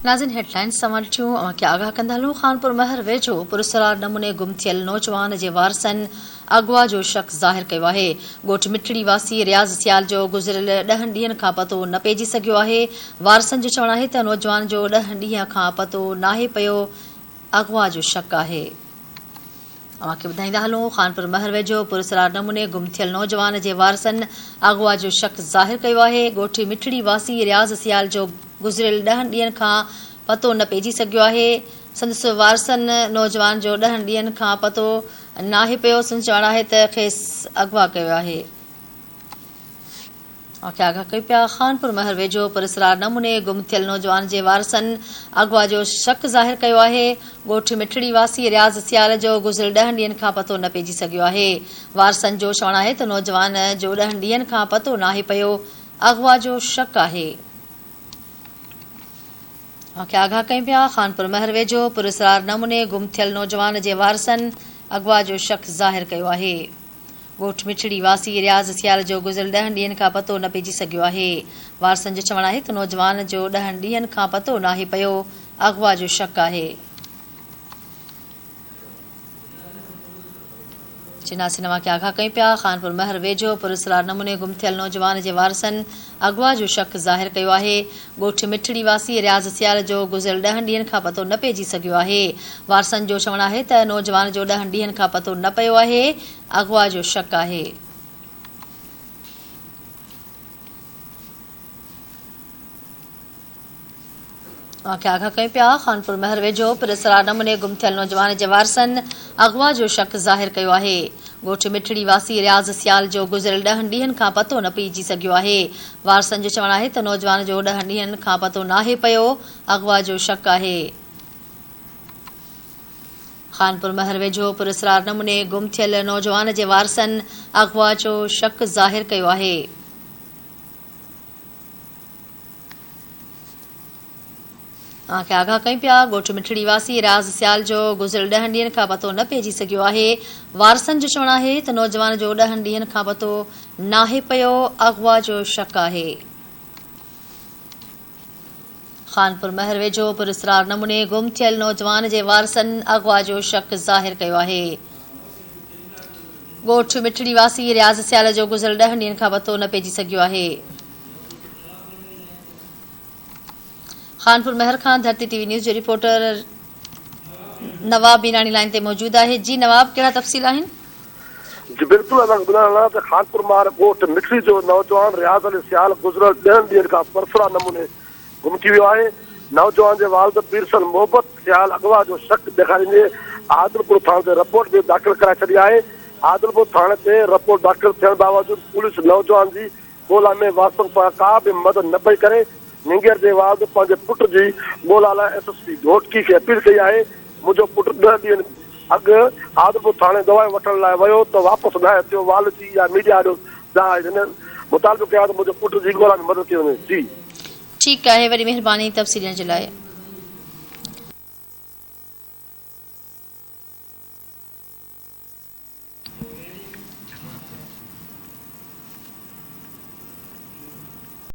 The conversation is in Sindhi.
ناظرين هيڊلائنز سوال ٽيون اوهان کي آگاهه ڪندا هلون خانپور مهر ويجهو پراسرار نموني گم ٿيل نوجوان جي وارثن اغوا جو شڪ ظاهر ڪيو آهي ڳوٺ مٺڙي واسي رياض سيال جو گذريل ڏهن ڏينهن کان پتو نه پئجي سگهيو آهي وارثن جو چوڻ آهي ته نوجوان جو ڏهه ڏينهن کان پتو ناهي پيو اغوا جو شڪ آهي. اوهان کي ٻڌائيندا هلون خانپور مهر ويجهو پراسرار نموني گم ٿيل نوجوان جي وارثن اغوا جو شڪ ظاهر ڪيو آهي، ڳوٺ مٺڙي واسي رياض سيال جو گذريل ڏهن ڏينهن کان پتو نه پئجي سگهيو آهي، سندس وارثن نوجوان جو ڏهن ڏينهن کان پتو ناهي پيو، سندس چوڻ آهي ته کيس اغوا ڪيو ويو آهي. اوهان کي آگاهه ڪيون پيا خانپور مهر ويجهو پراسرار نموني گم ٿيل نوجوان جي وارثن اغوا جو شڪ ظاهر ڪيو آهي ڳوٺ مٺڙي واسي رياض سيال جو گذريل ڏهن ڏينهن کان پتو نه پئجي سگهيو آهي وارثن جو چوڻ آهي ته نوجوان جو ڏهن ڏينهن کان پتو ناهي پيو اغوا جو شڪ آهي. اوهان کي آگاهه ڪيون پيا خانپور مهر ويجهو پراسرار نموني گم ٿيل نوجوان جي وارثن اغوا جو شڪ ظاهر ڪيو آهي. ڳوٺ مٺڙي واسي رياض سيال جو گذريل ڏهن ڏينهن کان پتو نه پئجي سگهيو آهي. وارثن جو چوڻ آهي ته نوجوان جو ڏهن ڏينهن کان پتو ناهي پيو، اغوا جو شڪ آهي. چناسين اوهان کي آگاهه ڪيون پيا، خانپور مهر ويجهو پراسرار نموني گم ٿيل نوجوان جي وارثن اغوا جو شڪ ظاهر ڪيو آهي. ڳوٺ مٺڙي واسي رياض سيال جو گذريل ڏهن ڏينهن کان پتو نه پئجي سگهيو آهي. وارثن جو چوڻ آهي ته نوجوان جو ڏهن ڏينهن کان پتو نه پيو آهي، اغوا جو شڪ آهي. اوهان کي آگاهه ڪيون پيا خانپور مهر ويجهو پراسرار نموني گم ٿيل نوجوان جي وارثن اغوا جو شڪ ظاهر ڪيو آهي. ڳوٺ مٺڙي واسي رياض سيال جو گذريل ڏهن ڏينهن کان پتو نه پئجي سگهيو آهي. وارثن جو چوڻ آهي ته نوجوان جو ڏهن ڏينهن کان پتو ناهي پيو، اغوا جو شڪ آهي. خانپور مهر ويجهو پراسرار نموني گم ٿيل نوجوان جي وارثن اغوا جو شڪ ظاهر ڪيو آهي. اوهان کي آگاهه ڪيون پيا ڳوٺ مٺڙي واسي راز سيال جو گذريل ڏهن ڏينهن کان پتو نه پئجي سگهيو آهي. وارثن جو چوڻ آهي ته نوجوان جو ڏهن ڏينهن کان پتو ناهي پيو، اغوا جو شڪ آهي. خانپور مهر ويجهو پراسرار نموني گم ٿيل نوجوان جي وارثن اغوا جو شڪ ظاهر ڪيو آهي. ڳوٺ مٺڙي واسي رياض سيال جو گذريل ڏهن ڏينهن کان پتو نه پئجي سگهيو آهي. خانپور مهر کان ڌرتي ٽي وي نيوز جو رپورٽر نواب ميراڻي لائين تي موجود آهي. جي نواب ڪهڙا تفصيل آهن؟ جي بلڪل اسان کي ٻڌائڻ هلان ته خانپور مار ڳوٺ مٺڙي جو نوجوان رياض علي سيال گذريل ڏهن ڏينهن کان پرسرا نموني گم ٿي ويو آهي. نوجوان جي والد پيرسن محبت سيال اغوا جو شڪ ڏيکاريندي عادلپور ٿاڻي تي رپورٽ به داخل ڪرائي ڇڏي آهي. عادلپور ٿاڻي تي رپورٽ داخل ٿيڻ باوجود پوليس نوجوان جي ڳولا ۾ وارثن سان ڪا به مدد نه پئي ڪري. نينگر جي والد پنهنجي پٽ جي ڳولا لاء ايس ايس پي گهوٽڪي کي اپيل ڪئي آهي، منهنجو پٽ ڏهه ڏينهن اڳ آدمپور ٿاڻي دوائون وٺڻ لاء ويو ته واپس ناهي ٿيو، والد جي اها ميڊيا آڏو دانهن آهي، هن مطالبو ڪيو آهي ته منهنجي پٽ جي ڳولا ۾ مدد ڪئي وڃي. جي. ٺيڪ آهي وڏي مهرباني تفصيل ڏيڻ جي لاء.